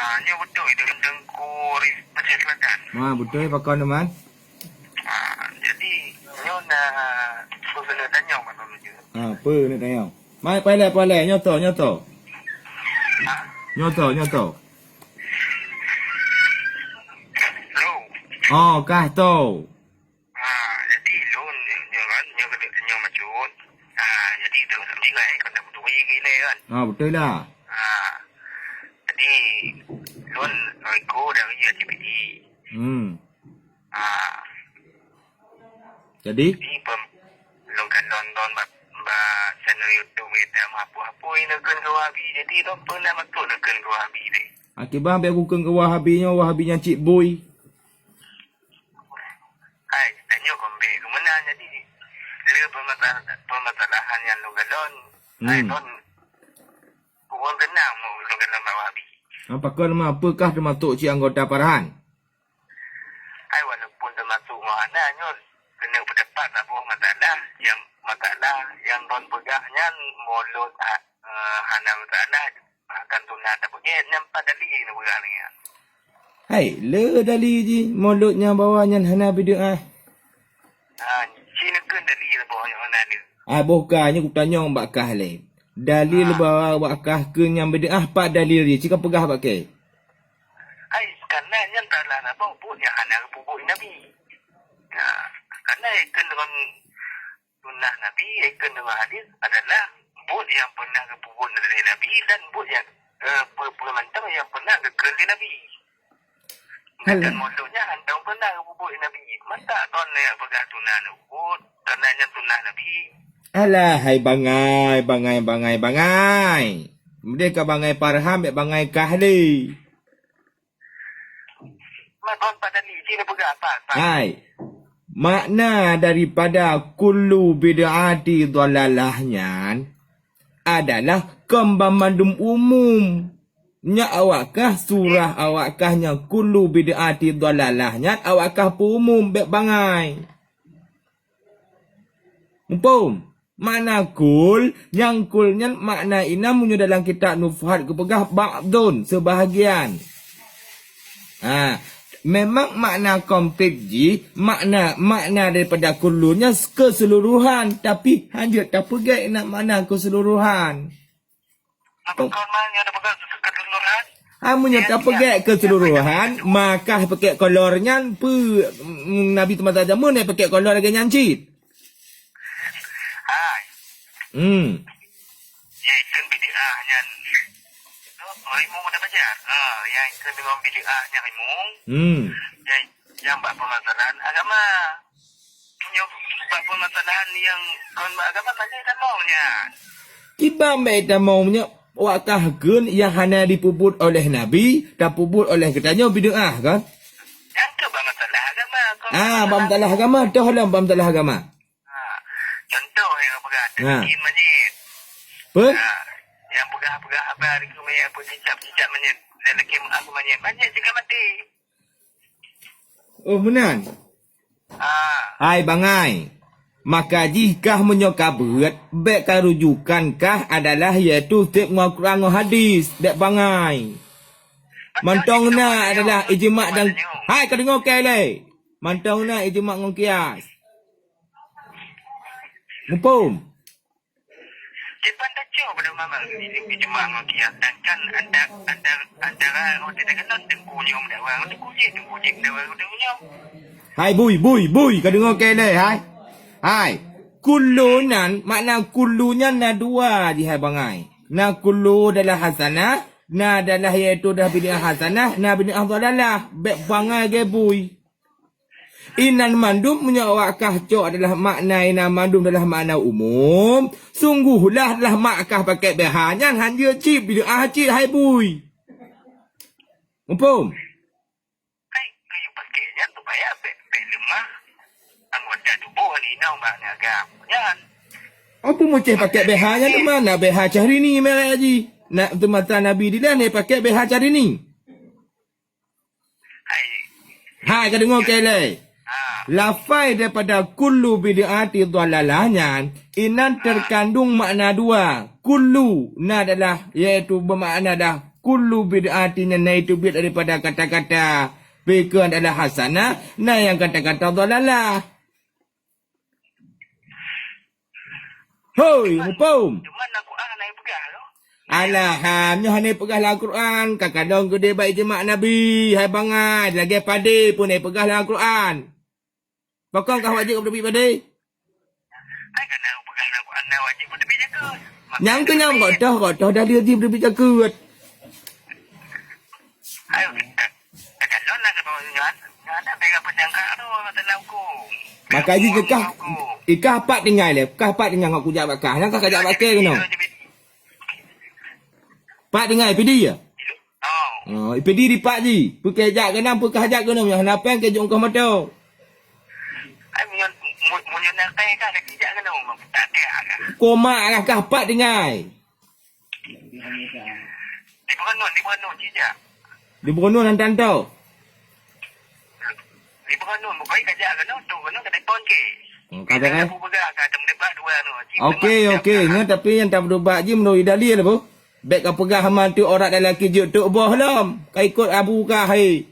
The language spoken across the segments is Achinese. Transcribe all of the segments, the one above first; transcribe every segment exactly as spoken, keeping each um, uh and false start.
Ah, nyoe beutôi, Teungku Ri-, Aceh Selatan. Ha, beutôi, pakon teuma? Ah, jadi, nyoe na peue keuneuk tanyong bak lôn nyoe. Ha, peue keuneuk tanyong? Mai, pailée, pailée, nyoe tô, nyoe tô. Ah. Nyoe tô, nyoe tô. Halo. Oh, kah tô. Ha, jadi lôn nyoe, nyoe kan, nyoe keuneuk tanyong bacut. Ha, jadi teungoh sambilan kan dah beutôi geuh ilée kan. Ha, beutôi lah. Ha, jadi lôn Riko dari Aceh Pidie. Hmm. Ha. Jadi? Jadi pem-, lôn kan lôn, lôn bak, bak channel YouTube kita meuhapus-hapus neukheun keu Wahabi. Jadi lôn pernah masuk neukheun keu Wahabi deh. Akibat bèk kukheun keu Wahabi nyoe, Wahabi nyang cit bui. Hai, tanyoe kon bèk keu meunan jadi. Le peumasal-, peumasalahan nyang lôn galon. Hai, hmm, kon ureueng keunong lôn galon bak Wahabi. Ha, pakon ma, peue kah teumasok cit anggota Farhan? Hai, walaupun teumasok ngon hana nyoe, keuneuk peudapat saboh masalah nyang, masalah nyang lôn peugah nyan mulod ha-, eh, hana masalah. Bahkan tunan tapeugét nyan pat dali neupeugah lagèe nyan. Hai, le dali jih mulod nyang bahwa nyan hana bid'ah. Ha, ci neukheun dali saboh nyang hana le. Ah, boh ka nyoe kutanyong bak kah lé. Dali, ha, bahwa bak kah kheun nyang bid'ah pat dali jih, ci kapeugah bak kèe. Hai, karena nyan salah saboh buet nyang hana geupeubuet Nabi. Ha, karena ikheun deungon sunnah Nabi, ikheun deungon hadis adalah buet nyang pernah geupeubuet lé Nabi dan buet nyang, eh, peue-peue mantong nyang pernah geukheun lé Nabi. Alah. Dan maksudnya hantom pernah geupeubuet lé Nabi. Masa kon nyang peugah sunnah Nabi, karena nyan sunnah Nabi. Alah, hai bangai, bangai, bangai, bangai. Meudeh ka bangai Farhan, bèk bangai kah lé. Mat, mat, Pak Dani, ci neupeugah, Pak, Pak. Hai. Makna daripada kullu bid'ati dhalalah nyan adalah kon banmandum umum. Nyak awak kah surah awak kah nyang kullu bid'ati dhalalah nyan awak kah peuumum bèk bangai. Muphom? Makna kul, nyang kul nyan makna inan meunyoe dalam kitab Nufhat geupeugah ba'dun, seubahgian. Ha, memang makna komplit jih, makna, makna daripada kullu nyan keuseuluruhan, tapi hanjeuet tapeugét inan makna keuseuluruhan. Apa kon ma nyoe tapeugét keuseuruhan? Ha, meunyoe tapeugét keuseuruhan, maka pakék kolor nyan peue, mm, Nabi teumata jameun nyang pakék kolor lagèe nyan cit? Hai. Hmm. Nyang ikheun bid'ah nyan. Oh, ilmu dah belajar. Ha, nyang ikheun deungon bid'ah nyan ilmu. Hmm. Nyang, nyang bak permasalahan agama. Nyoe bak permasalahan nyang kon bak agama, hana tamong nyan. Kiban bèk tamong nyoe, awak kah kheun nyang hana jipeubuet oleh Nabi, tapeubuet oleh geutanyoe bid'ah kan? Nyan keuh bak masalah agama, kon bak masalah. Ah, bak masalah agama, toh lom bak masalah agama. Ha, contoh nyang peugah, ha, teukin manyét. Peue? Ha, nyang peugah-peugah haba dikeue manyét, peue cicap-cicap manyét, dan lagi meu'ah manyét, manyét juga maté. Oh, meunan? Ah. Hai bangai. Maka jih kah meunyoe ka beuet, bèk ka rujukan kah adalah yaitu sép ngon Quran ngon hadis, bèk bangai. Mantong na adalah ijma' dan, hai ka deungoe kèe lé. Mantong na ijma' ngon kias. Muphom? Kiban tacoe pada ulama ijma' ngon kias, sedangkan anta-, anta-, antara ureueng teuka ngon teungku nyoe meudawa ngon teungku jih, teungku jih meudawa ngon teungku nyoe. Hai bui, bui, bui, ka deungoe kèe lé, hai? Hai, kullu nyan, makna kullu nyan na dua jih hai bangai. Na kullu adalah hasanah, na adalah yaitu dah bid'ah hasanah, na bid'ah dhalalah. Bèk bangai lagèe bui. Inan mandum meunyoe awak kah cok adalah makna inan mandum adalah makna umum, sungguhlah adalah mak kah pakék B H nyan hanjeuet cit bid'ah cit hai bui. Muphom? Hai, keu pakék nyan supaya bèk, bèk leumah anggota tuboh inong bak agam nyan. Apa muceh pakék B H nyan teuma na B H Syahrini merek jih. Nak teumata Nabi dilèe pakék B H Syahrini. Hai. Hai, ka deungoe kèe lé. Ha. Lafai daripada kullu bid'ati dhalalah nyan, inan, ha, teukandong makna dua. Kullu na adalah, yaitu beumakna dah Kullu bid'atin, na itu bid'ah daripada kata-kata pikeuan adalah hasanah, na nyang kata-kata dhalalah. Hoi, muphom. Cuman Al-Quran hana peugah tu. Alah, ha, nyoe hana peugah lam Al-Quran, ka kadang geude bak ijma' Nabi, hai bangai, lagèe padé pun hana peugah lam Al-Quran. Pakon kah wajéb beuteubiet padé? Hai kana peugah lam Al-Quran dah wajéb beuteubiet jakeuet. Nyang keu nyang gotoh, gotoh dah lé jih beuteubiet jakeuet. Hai, Maka jih kah, ikah pat tinggai lé, kah pat tinggai ngon kujak bak kah. Nyang kah kajak bak kèe keunoe. Pat tinggai, Pidi ya? Oh, Pidi di pat jih. Peu kajak keunoe, peu kajak keunoe, nyang hana péng keu jok kah moto. Koma kah, kah pat tinggai. Di Beureunun, di Beureunun jijak. Di Beureunun hantan tau. Di Beureunun, bukai kajak keunoe, tu keunoe ka telepon ke. Hmm, ka beres. Aku peugah ka teumeudebat dua anu. Okey, okey. Nyoe tapi nyang tapeudebat jih meunurot dalil apa? Bèk ka peugah hama tu orang dalam kijeuet tok boh lom. Ka ikot abu kah hai.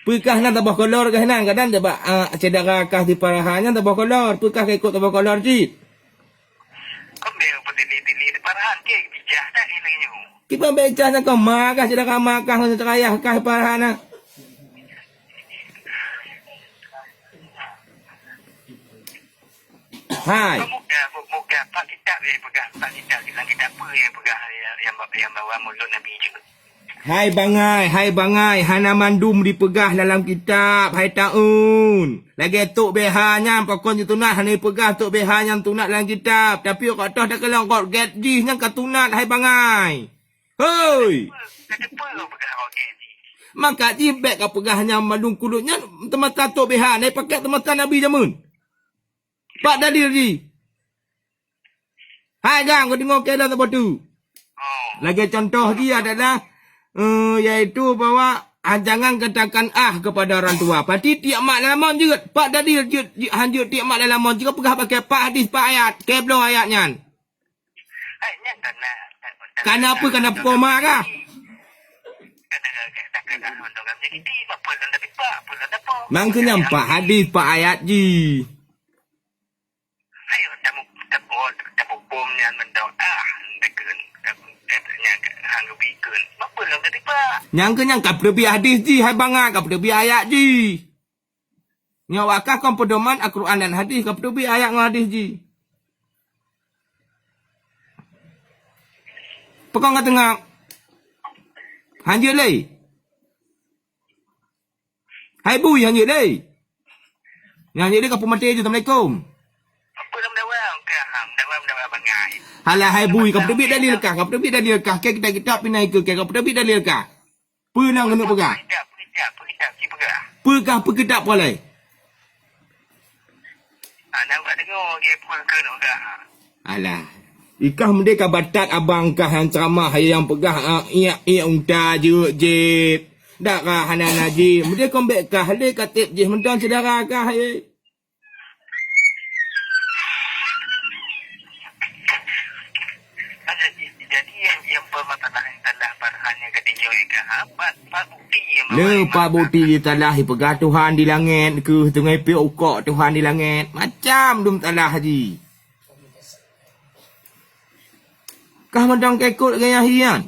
Peue kah nan taboh kolor kah nan? Kadang teuba, ah, syedara kah di Parahan nyan taboh kolor. Peue kah ka ikot taboh kolor cit? Kiban bèk cah nyan kah ma kah syedara ma kah ngon syedara yah kah di Parahan na? Hai. Muka, muka, Pak Kitab ya peugah, Pak Kitab, Pak Kitab apa ya peugah yang, yang, yang bawa mulut Nabi je. Hai bangai, hai bangai, hana mandum dipeugah dalam kitab, hai taun. Lagèe tok B H nyan, pakon jitunat hana dipeugah tok B H nyan tunat dalam kitab. Tapi kok toh takalon kot gét jih nyan ka tunat, hai bangai. Hoi! Maka jih bèk ka peugah nyan mandum kulot nyan teumata tok B H, hana dipakék teumata Nabi jameun. Pat dalil jih. Hai gang, kau tengok keadaan saboh tu. Lagèe contoh jih adalah, eh, yaitu bahwa, ah, jangan katakan ah kepada orang tua. Pati tiek mak dalam mon jeuet. Pat dalil jeuet, jeuet, han jeuet tiek mak dalam mon jeuet. Kau peugah pakai pat hadis, pat ayat. Keu bloe ayat nyan. Kana apa, kana pukul mak kah? Mangkeu nyan pat hadis, pat ayat jih. Ayo, tamu-, tamu-, tamuphom nyan mantong. Ah, ndekeun, tamu-, nyan hang geubikeun. Apa lom tadi, Pak? Nyang keu nyang ka peuteubiet hadis jih, hai bangai, ka peuteubiet ayat jih. Nyoe wakah kon peudoman Al-Quran dan hadis, ka peuteubiet ayat ngon hadis jih. Peukong ka teungap. Hanjeuet lé. Hai bui, hanjeuet lé. Nyang hanjeuet lé ka peumaté ju. Assalamualaikum. Apa nama dawa? Okey, ha, dawa, dawa bangai. Halah, hai bui, ka peuteubiet dalil kah? Ka peuteubiet dalil kah? Kèe kitab-kitab pih na ikeue kèe, ka peuteubiet dalil kah? Peue nyang keuneuk peugah? Peue kitab, peue kitab, peue kitab, peue kitab, peue kitab? Peue kah peue kitab pih lé? Alah. Ikah meudeh ka batat abang kah nyang ceramah, hai nyang peugah, ah, iyak-iyak unta jeuet jép. Dak kah hana najih. Meudeh kon bèk kah lé ka tiep jih mantong syedara kah, hai. Jadi, jadi yang, yang permasalahan tanda Farhan yang kata nyoe kah, pat, pat bukti yang... Le, pat bukti jitalah, ipeugah Tuhan di langét keuh, teungoh ipiôh ukok Tuhan di langét. Macam dum talah jih. Kah mantong kèe ikot gaya hian.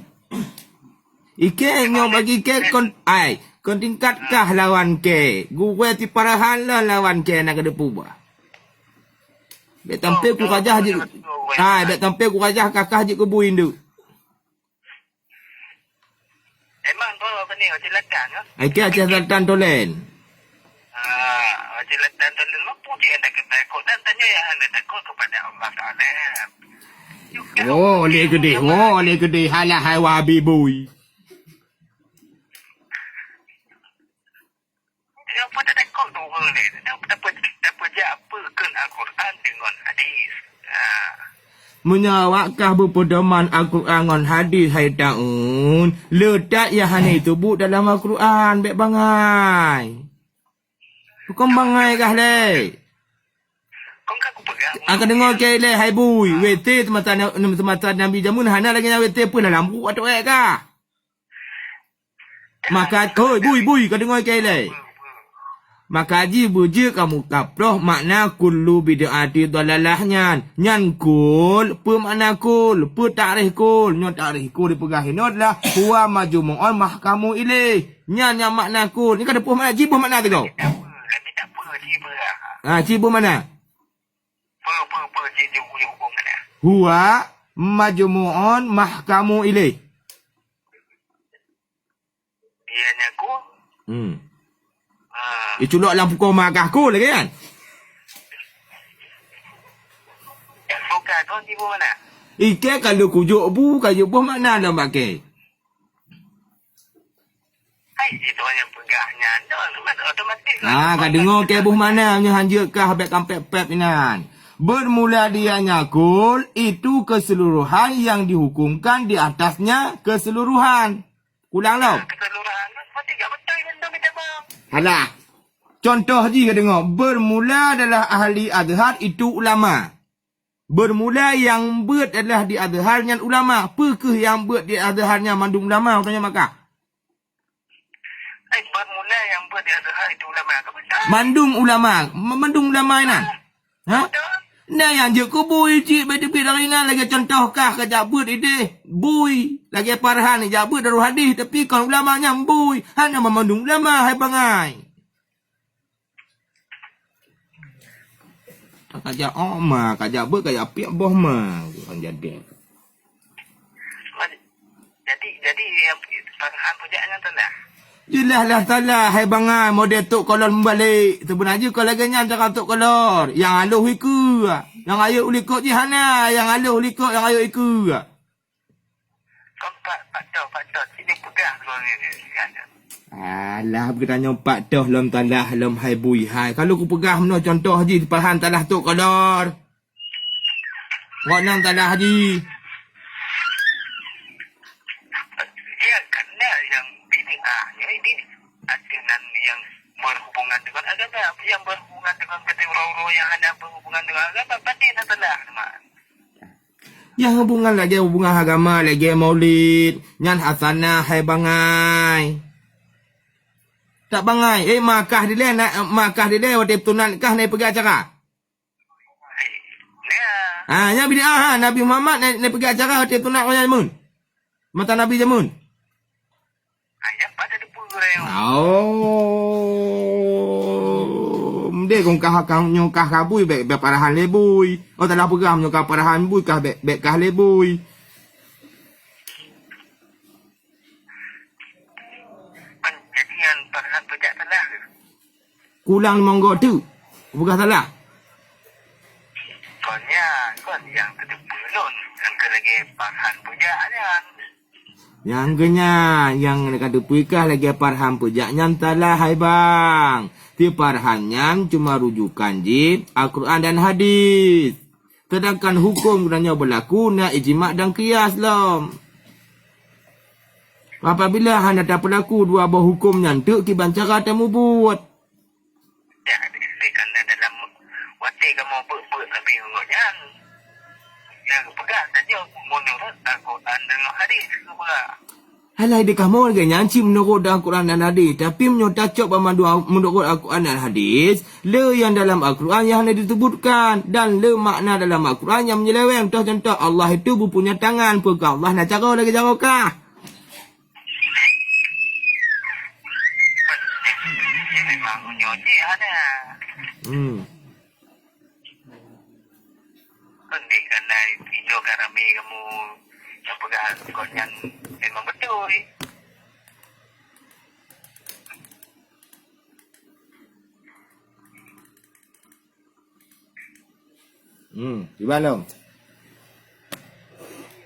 Ikèe nyoe bagi kèe kon, ai, kon tingkat kah lawan kèe. Gurèe tiparahan lah lawan kèe na keudepu bah. Bèk tampé ku rajah jeuet. Ai, bèk tampé ku rajah kakah jeuet keu bui ndeuk. Emang tu apa ni, Aceh Selatan ke? Ai, ke Aceh Selatan tu lain. Ah, Aceh Selatan tu lain. Mampu je anda kata takut dan tanya yang anda takut kepada Allah Taala. Oh, lé geudeh. Oh, lé geudeh. Halah hai Wahabi bui. Nyang peuet takot tu ureueng lé. Nyang peuet, nyang peuet jak peukheun Al-Quran deungon hadis. Ha. Meunyoe awak kah beupeudoman Al-Quran ngon hadis hai taun, le that nyang hana teubuet dalam Al-Quran, bèk bangai. Kon bangai kah lé? Kon ka kupeugah, Ah, ka deungoe keu ilèe hai bui, W T teumasa, teumasa Nabi jameun hana lagèe nyan W T pun dalam buku atau eh ka. Maka, hoi, bui, bui, ka deungoe keu ilèe. Maka jih beujeuet kamoe kaproh makna kullu bid'ati dhalalah nyan. Nyan kul, peue makna kul? Peue takrif kul? Nyoe takrif kul dipeugah inoe adalah huwa majmu'un mahkamu ilaih. Nyan nyang makna kul. Nyoe ka teupeue makna, jiboh makna tu. Ha, jiboh makna. Huwa majmu'un mahkamu ilaih. Iya nyan kul. Hmm. Ha. Iculok lam pukon magah kul lagèe nyan. Bukan, kau jiboh makna. Ikèe kalau kujok bu, ka jiboh makna dalam bakèe. Hai, itu nyang peugah nyan. Otomatis. Ah, ka deungoe keu boh makna nyoe hanjeuet kah bèk kampèk-pèk inan. Bermula dia nyakul, itu keseluruhan yang dihukumkan di atasnya keseluruhan. Ulang lom. Keseluruhan tu seperti gak betul yang tu kita bang. Alah. Contoh jih ka deungoe, bermula adalah ahli azhar itu ulama. Bermula nyang beuet adalah di Azhar nyan ulama. Peu kheueh nyang beuet di Azhar nyan mandum ulama, tanyoe maka? Eh, bermula nyang beuet di Azhar itu ulama ke betul? Mandum ulama, ma-, mandum ulama inan. Ha? Betul. Nah, nyang jeuet keu bui cit, bèk teubiet dari inan lagèe contoh kah ka jak beuet idéh bui, lagèe Farhan jak beuet dalam hadis, tapi kon ulama nyang bui. Hana mandum ulama hai bangai. Ka jak ôk ma, ka jak beuet, ka jak piep boh ma, ureueng jadéh. Jadi, jadi, Farhan peujak nyan salah. Jeulaih lah salah, hai bangai, model Tok Kolor meubalek. Seubeuna jih kon lagèe nyan cara Tok Kolor. Nyang aloh ikeue. Nyang rayeuk u likot jih hana, nyang aloh u likot, nyang rayeuk ikeue. Kon Pak, Pak Toh, Pak Toh, sini peugah dulu ni, ni, ni, ni. Alah, geutanyoe Pak Toh lom salah, lom hai bui hai. Kalau kupeugah meunoe contoh jih, Farhan salah Tok Kolor. Gobnyan salah jih. Ya, karena yang bid'ah, ya, ini ada nan yang berhubungan dengan agama, yang berhubungan dengan kata orang-orang yang ada berhubungan dengan agama, pasti nan salah, teman. Nyang hubungan lagèe hubungan agama, lagèe maulid, nyan hasanah hai bangai. Tak bangai, eh, makah dilèe, na-, makah dilèe watèe peutunat kah na peugah acara? Ya. Ha, nyan bid'ah, ha, Nabi Muhammad na, na peugah acara watèe peutunat ureueng jameun. Masa Nabi jameun. Ayah pada debu orang. Oh, mending kong kah, kah nyoe kah kabui bèk, bèk parahan lé bui. Oh, salah peugah nyoe kah parahan bui kah bèk, bèk kah lé bui. Jadi nyan parahan peujak salah. Kulang monggo tu. Peugah salah. Kon nyan, kon nyang teuteupeue lôn. Nyang keu lagèe parahan peujak nyan. Nyang geuh nyan, nyang ka teupeue kah lagèe parahan peujak nyan salah hai bang. Si parahan nyan cuma rujukan jih Al-Quran dan hadis. Sedangkan huköm geutanyoe beulaku na ijma' dan qiyas lom. Apabila hana tapeulaku dua boh huköm nyan teuk kiban cara tamubuet. Ya, dikatakan dalam watèe kamoe beuet-beuet Nabi ngon nyan. Nyang geupeugah tanyoe meunurot Al-Quran dan hadis geupeugah. Alah, di kamoe lagèe nyan cit meunurot Al-Quran dan hadis. Tapi meunyoe tacok banmandum meunurot Al-Quran dan hadis, le nyang dalam Al-Quran nyang hana disebutkan dan le makna dalam Al-Quran nyang menyeleweng. Toh contoh, Allah itu bupunya tangan, peue kah Allah na jaroe lagèe jaroe kah? Memang nyoe cit ada. Hmm. Kon deh kana inoe ka ramé kamoe nyang peugah kon nyan memang beutôi. Hmm, kiban lom.